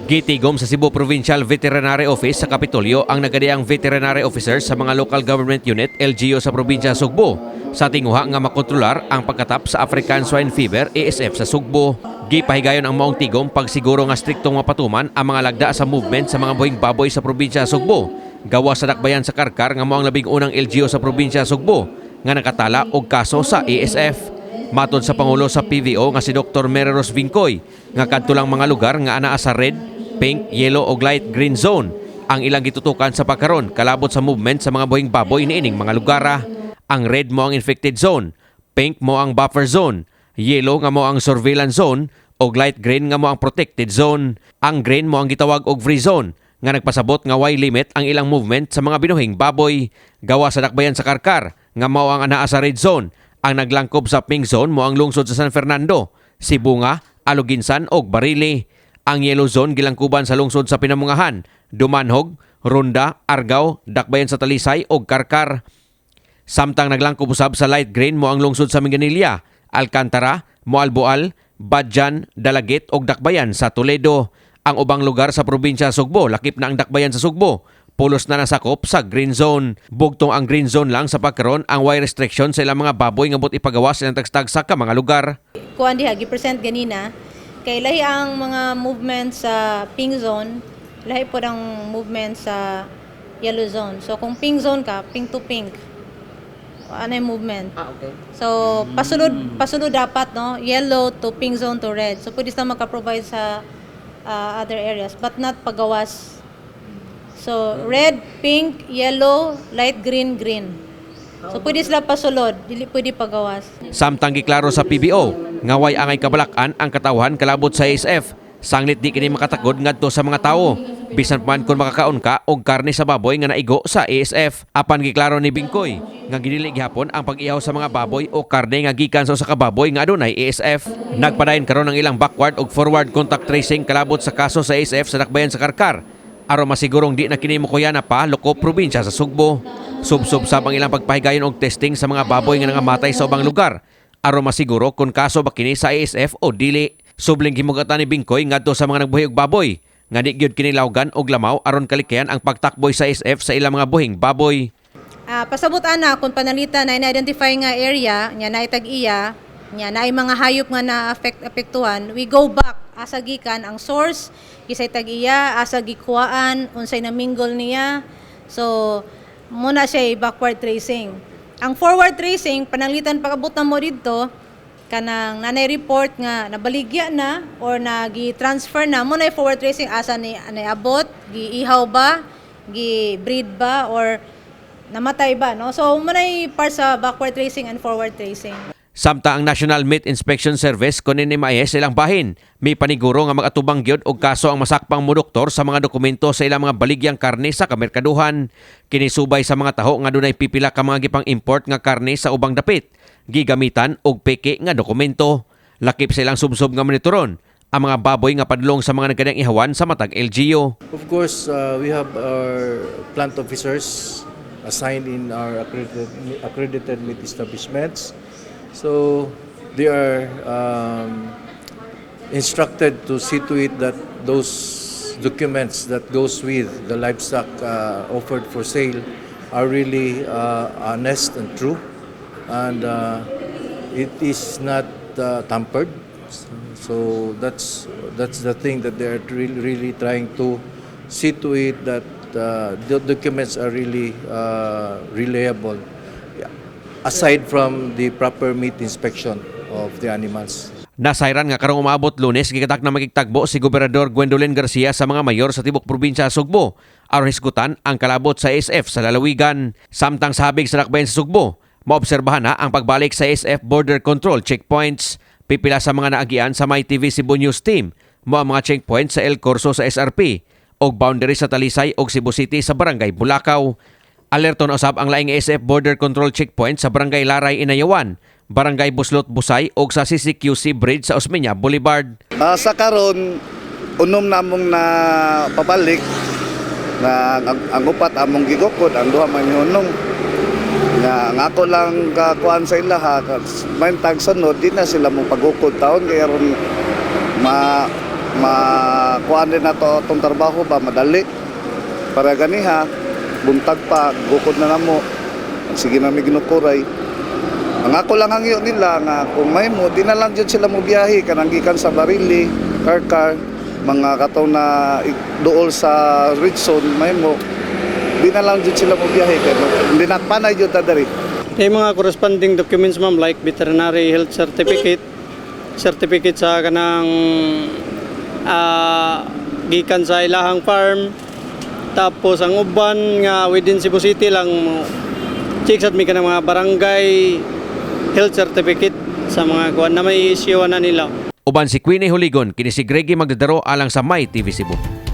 Gitigom sa Cebu Provincial Veterinary Office sa Kapitolyo ang nagkadiyang veterinary officer sa mga local government unit, LGU, sa probinsya Sugbo sa tinguha nga makontrolar ang pagkatap sa African Swine Fever, ASF, sa Sugbo. Gipahigayon ang maong tigom pagsiguro nga striktong mapatuman ang mga lagda sa movement sa mga buhing baboy sa probinsya Sugbo. Gawa sa dakbayan sa Karkar nga mao ang labing unang LGU sa probinsya Sugbo nga nakatala og kaso sa ASF. Matod sa Pangulo sa PVO nga si Dr. Mary Rose Vincoy nga kadto lang mga lugar nga anaa sa red, pink, yellow o light green zone ang ilang gitutukan sa pagkaron kalabot sa movement sa mga buhing baboy niining mga lugar. Ang red mao ang infected zone, pink mao ang buffer zone, yellow nga mao ang surveillance zone o light green nga mao ang protected zone. Ang green mao ang gitawag og free zone nga nagpasabot nga way limit ang ilang movement sa mga binuhing baboy. Gawa sa dakbayan sa Karkar nga mao ang anaa sa red zone. Ang naglangkob sa pink zone mao ang lungsod sa San Fernando, Sibonga, Aloguinsan ug Barili. Ang yellow zone gilangkuban sa lungsod sa Pinamungahan, Dumanjug, Ronda, Argao, Dakbayan sa Talisay ug Karkar. Samtang naglangkob usab sa light green mao ang lungsod sa Minglanilla, Alcantara, Moalboal, Badian, Dalaguete ug Dakbayan sa Toledo. Ang ubang lugar sa probinsya Sugbo, lakip na ang Dakbayan sa Sugbo, pulos na nasakop sa green zone. Bugtong ang green zone lang sa pagkaron ang way restriction sa ilang mga baboy nga buot ipagawas ilang tagsa ka mga lugar. Kuan diha gi-present ganina kay lahi ang mga movement sa pink zone, lahi po ang movement sa yellow zone. So kung pink zone ka, pink to pink. Ano yung movement? Ah, okay. So pasulod pasulod dapat, no, yellow to pink zone to red. So pwede sila maka-provide sa other areas but not pagawas. So red, pink, yellow, light green, green. So pwede sila pasulod, dili pwede pagawas. Samtang giklaro sa PVO nga way angay kabalak-an ang katawhan kalabot sa ASF. Sanglit di kini makatakod ngadto sa mga tawo. Bisan pa man kung makakaon ka og karne sa baboy nga naigo sa ASF. Apan giklaro ni Bingkoy nga gidili gihapon ang pag-ihaw sa mga baboy o karne nga gikan sa usa ka baboy nga adunay ASF. Nagpadayon karon ang ilang backward ug forward contact tracing kalabot sa kaso sa ASF sa dakbayan sa Karkar aron masigurong di na kini mokuyana pa lukop probinsya sa Sugbo. Subsob sab ang ilang pagpahigayon og testing sa mga baboy nga nangamatay sa ubang lugar aron masiguro kung kaso ba kini sa ASF o dili. Subling gimugatan ni Bingkoy ngadto sa mga nagbuhi og baboy nga di gyud kini lawgan og lamaw aron kalikayan ang pagtakboy sa ASF sa ilang mga buhing baboy. Pasabot ana kung panalita na na-identify nga area nya naay tag-iya nya naay mga hayop nga na affect apektuhan, we go back asa gikan ang source, kisay tag-iya, asa gikuhaan, unsay namingle niya. So muna siya backward tracing. Ang forward tracing, pananglitan pag-abot na mo didto, kanang nanay report nga nabaligya na or nagi-transfer na mo na forward tracing, asa ni abot, giihaw ba, gi-breed ba, or namatay ba, no? So mo na part sa backward tracing and forward tracing. Samtang ang National Meat Inspection Service kon NMIS sa ilang bahin, may paniguro nga mag-atubang gyud og kaso ang masakpang mo doktor sa mga dokumento sa ilang mga baligyang karne sa kamerkaduhan. Kini subay sa mga taho nga dunay pipila ka mga gipang import nga karne sa ubang dapit, gigamitan og peke nga dokumento. Lakip sa ilang subsob nga monitoron ang mga baboy nga padulong sa mga nagkadiyang ihawan sa matag LGU. Of course, we have our plant officers assigned in our accredited meat establishments. So they are instructed to see to it that those documents that goes with the livestock offered for sale are really honest and true, and it is not tampered. So that's the thing that they are really, really trying to see to it, that the documents are really reliable. Yeah. Aside from the proper meat inspection of the animals. Nasayran nga karong umaabot Lunes, gikatak na makigtagbo si Gobernador Gwendolyn Garcia sa mga mayor sa tibok probinsya Sugbo aron hisgutan ang kalabot sa ASF sa lalawigan. Samtang sa habig sa dakbayan sa Sugbo, maobserbahan na ang pagbalik sa ASF border control checkpoints. Pipila sa mga naagian sa MyTV Cebu News Team mao ang mga checkpoint sa El Corso sa SRP og boundary sa Talisay og Cebu City sa Barangay Bulacau. Alerto na usab ang laing ASF border control checkpoint sa Barangay Laray, Inayawan, Barangay Buslot, Busay og sa CCQC Bridge sa Osmeña Boulevard. Sa karon, unom na among na pabalik na ang upat among gigukod, ang duha man hunong. Nga ang ako lang kakuan sa ilaha, may tag sunod di na sila mo pagukod taon kay aron ma Makuan din nato atong trabaho ba, madali. Para ganiha, buntag pa, gukod na namo. Sige na mi ginukuray. Ang ako lang hangyo nila nga kung may mo, di na lang jud sila mo biyahe kanang gikan sa Barili, Karkar, mga katong na duol sa red zone, may mo di na lang jud sila mo biyahe kay hindi na panay jud ta diri. May mga corresponding documents, ma'am, like veterinary health certificate, certificate sa kanang gikan sa ilahang farm. Tapos ang uban nga within Cebu City lang check sa mi kanang mga barangay health certificate sa mga kuan na may issue na nila. Uban si Queenie Huligon, kini si Greggy Magdadaro alang sa My TV Cebu.